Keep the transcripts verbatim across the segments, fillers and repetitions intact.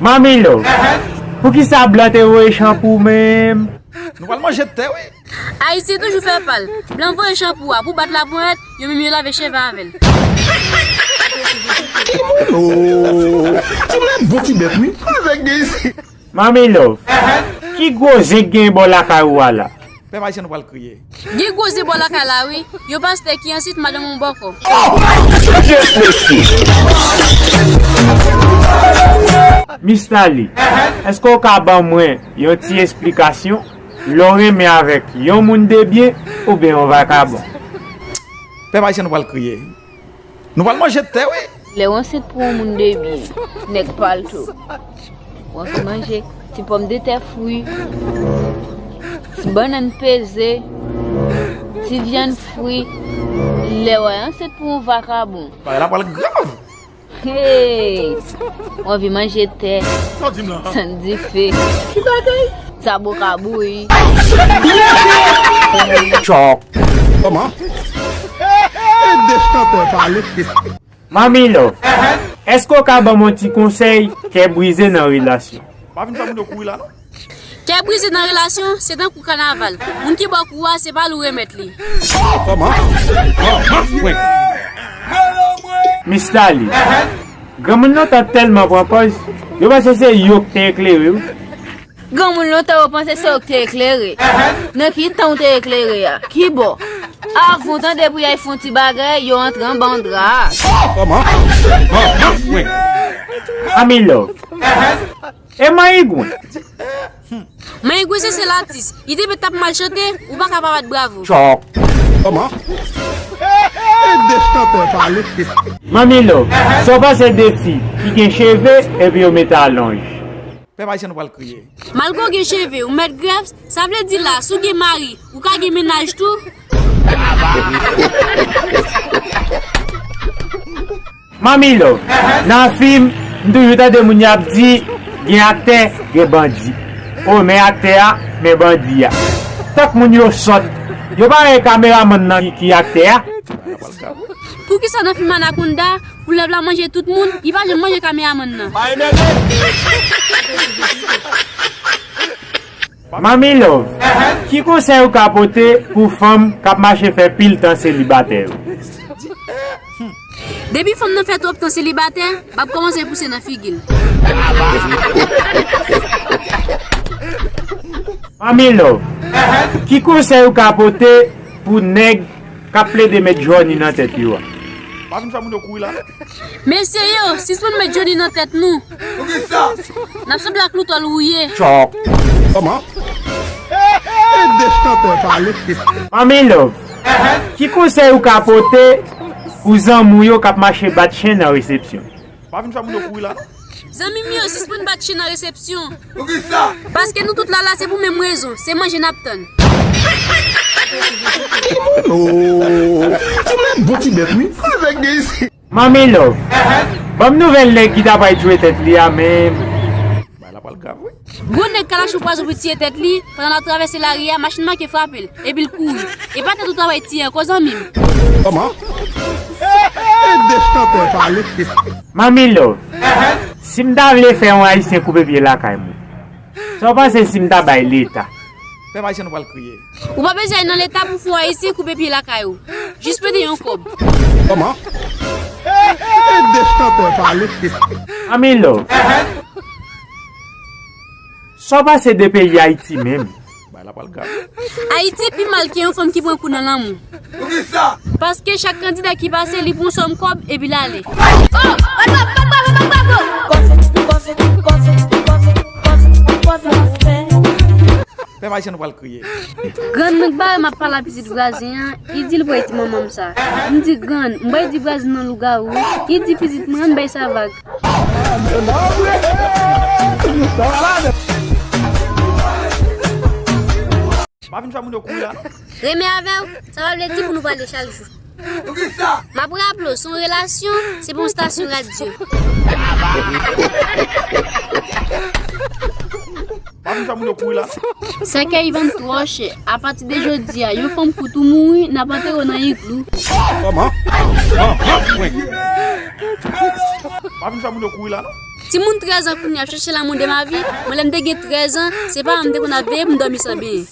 Manmi Love, poukisa blan te voye chanpou menm? Nou pral manje tè, wi. Ayiti toujou fè pa l. Blan voye chanpou a pou bat laponyèt, yo menm yo lave cheve avè l. Oh, ti moun bon ti bèt, wi. Avèk gen isi. Manmi Love, ki gwo zen k gen bò lakay ou a la? Pèp ayisyen nou pral kriye. Gen gwo zen bò lakay la, wi. Yon pastè ki ansent, madanm yon bòkò. Miss Thalie, èske w ka ban mwen yon ti esplikasyon lè w renmen avèk yon moun de byen oubyen yon vakabon? Pèp ayisyen nou pral kriye. Nou pral manje tè, wi. Lè w ansent pou yon moun de byen, nèg palto. W anvi manje ti pòmdetè fri, ti bannann peze, ti vyann fri. Lè w ansent pou yon vakabon. Bagay la pral grav. Hey! W anvi manje tè, sann dife. Ki bagay? Sa bouka bouyi. Chòk. Kòman? E de chantè pale. Manmi Love, èske w ka ban m yon ti konsèy kè brize nan relasyon? Pa vin fè moun yo kouri la, non. Kè brize nan relasyon, se tankou kanaval. Moun ki ba w kou a, se pa li w remèt li. Kòman? Kòman? Miss Thalie, granmoun lontan tèlman pran pòz, yo panse se yo k te eklere, wi. Granmoun lontan yo panse se yo k te eklere. Nan ki tan w te eklere a? Ki bò? Avan w tande pou y al fè yon ti bagay, yo antre anba yon dra a. Kòman? Manmi Love. E Mayigwen? Mayigwen se sèl atis. Li te mèt t ap mal chante, ou pa ka pa bat bravo. Chòk. Kòman? E de chantè pale. Manmi Love, sa w panse de fi ki gen cheve epi yo mete alonj? Pèp ayisyen nou pral kriye. Malgre w gen cheve, ou mèt grèf, sa vle di la, si w gen mari, ou ka gen mennaj tou? Manmi Love, nan fim, m toujou tande moun y ap di, gen aktè, gen bandi. O, men aktè a, men bandi a. Tank moun yo sòt, yo pa wè kameramann nan ki, ki aktè a. Poukisa nan fim Anaconda, koulèv la manje tout moun, li pa janm manje kameramann nan? Manmi Love, ki konsèy ou ka pote pou fanm k ap mache fè pil tan selibatè yo? Depi fanm nan fè twòp tan selibatè, m ap kòmanse pouse nan figi l. Manmi Love, ki konsèy ou ka pote pou nèg k ap plede met Johnny nan tèt yo a? Pa vin fè moun yo kouri la, non. Mesye yo, sispann met Johnny nan tèt nou. Poukisa? N ap sanble ak loutòl wouye. Chòk. Kòman? E de chantè pale. Manmi Love, ki konsèy ou ka pote pou zanmi w yo k ap mache bat chen nan resepsyon? Pa vin fè moun yo kouri la, non. Zanmi m yo, sispann bat chen nan resepsyon. Poukisa? Paske nou tout la la, se pou menm rezon, se manje n ap tann. Oh, ti moun bon ti bèt, wi. Avèk gen isi. Manmi Love, ban m nouvèl nèg ki ta pral tchwe tèt li a menm. Bagay la pral grav, wi. Gwo nèg kalach ou pwazon pou tiye tèt li, pandan l ap travèse lari a, machin manke frape l, epi l kouri. E pa tèt ou ta pral tiye ankò, zanmi m. Kòman? E de chantè pale. Manmi Love, si m ta vle fè yon Ayisyen koupe pye lakay mwen, sa w panse si m ta bay Leta? Pèp ayisyen nou pral kriye. Ou pa bezwen al nan Leta pou fè yon Ayisyen koupe pye lakay ou. Jis prete yon kòb. Kòman? E de chantè pale. Manmi Love, sa w panse de peyi Ayiti menm? Bagay la pral grav. Ayiti pi mal ke yon fanm ki pran kou nan lanmou. Poukisa? Paske chak kandida ki pase, li pran yon sòm kòb epi l ale. Oh! Bat bravo, bat bravo, bat bravo! Pèp ayisyen nou pral kriye. Grann mwen k bare m ap pale a pitit vwazen an, li di l pral di manman m sa. M di, grann, m pral di vwazen nan lougawou. Li di pitit mwen, ann bay sa vag. Pa vin fè moun yo kouri la, non. Renmen avè w, sa pa vle di pou nou pale chak jou. M ap raple w, se yon relasyon, se pa yon estasyon radyo. Pa vin fè moun yo kouri la, non. Sèkèy vann twò chè. Apati de jodi a, yon fanm kout ou mouri, n ap antere w nan iglou. Kòman? Pa vin fè moun yo kouri la, non. Timoun trèz an kounye a ap chèche l'amour de ma vie. Mwen, lè m te gen trèz an, se paran m te konn ap veye pou m dòmi san benyen.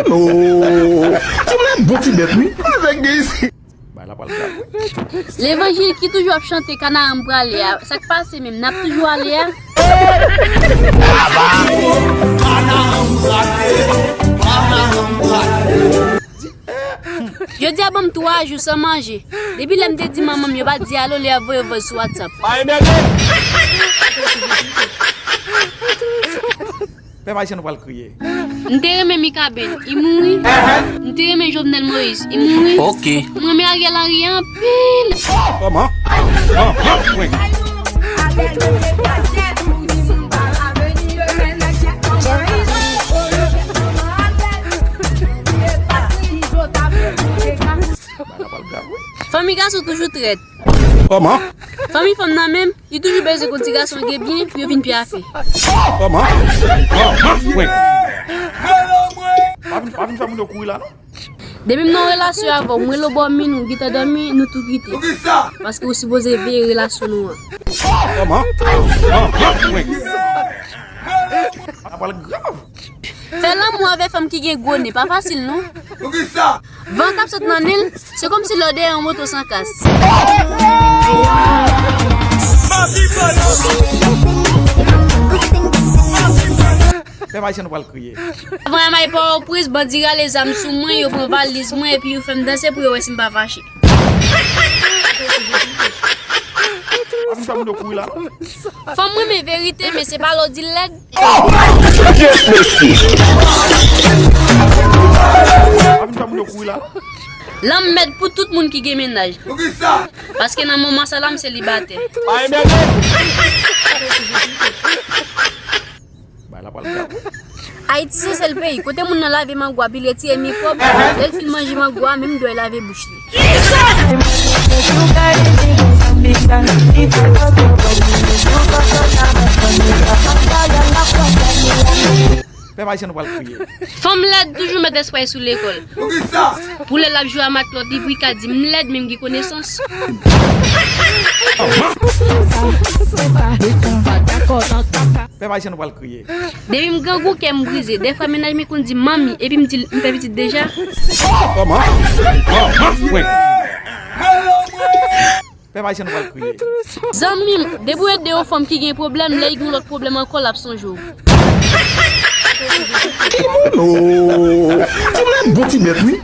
Oh, ti moun bon ti bèt, wi. Nèg gen isi. Bay la pral grav, wi. Levanjil ki toujou ap chante Kanaran m prale a, sa k pase menm, n ap toujou ale a? Jodi a ban m twa jou san manje. Depi lè m te di manman m yo pa di alo, li ap voye voice sou WhatsApp. Pèp ayisyen nou pral kriye. M te renmen Mikaben, li mouri. M te renmen Jovenel Moïse, li mouri. Ok. M renmen Ariel Henry anpil. Kòman? Bagay la pral grav, wi. Fanmi gason toujou trèt. Kòman? Fanmi fanm nan menm, li toujou bezwen konn ti gason gen byen pou yo vin pyafe. Kòman? Kòman? Wi. Pa vin, pa vin fè moun yo kouri la, non. Depi m nan relasyon avè w, mwen lo bò min ou gentan dòmi, nou tou kite. Paske ou sipoze veye relasyon nou an. Kòman? Kòman? Wi. Sa pral grav. Fè lanmou avè fanm ki gen gwo nen pa fasil non. Poukisa? Van k ap sot nan nen l, se kòmsi lè w dèyè yon moto san kas. Pèp ayisyen nou pral kriye. Avan yamay Pòtoprens, bandi rale zam sou mwen, yo pran valiz mwen epi yo fè m danse pou yo wè si m pa fache. Pa vin fè moun yo kouri la non. Fanm renmen verite, men se pa lè w di l lèd. Oh! Yes, mesye. Pa vin fè moun yo kouri la non. Lanmèd pou tout moun ki gen mennaj. Poukisa? Paske nan moman sa la, m selibatè. Pa enmède. Bay la pral grav, wi. Ayiti se sèl peyi kote moun nan lave mango a pi retire mikwòb, lè l fin manje mango a, menm dwèl lave bouch li. Pèp ayisyen nou pral kriye. Fanm lèd toujou met espray sou lekòl. Poukisa? Pou lè l ap jwe a matlòt, li pou l ka di m lèd, men m gen konesans. Pèp ayisyen nou pral kriye. Depi m grangou, kè m brize. Dèfwa mennaj mwen konn di m manmi, epi m di l m fè pitit deja. Kòman? Kòman? Wi. Pèp ayisyen nou pral kriye. Zanmi m, depi w ede yon fanm ki gen pwoblèm, lè l gen yon lòt pwoblèm ankò, l ap sonje w. Oh, ti moun bon ti bèt, wi.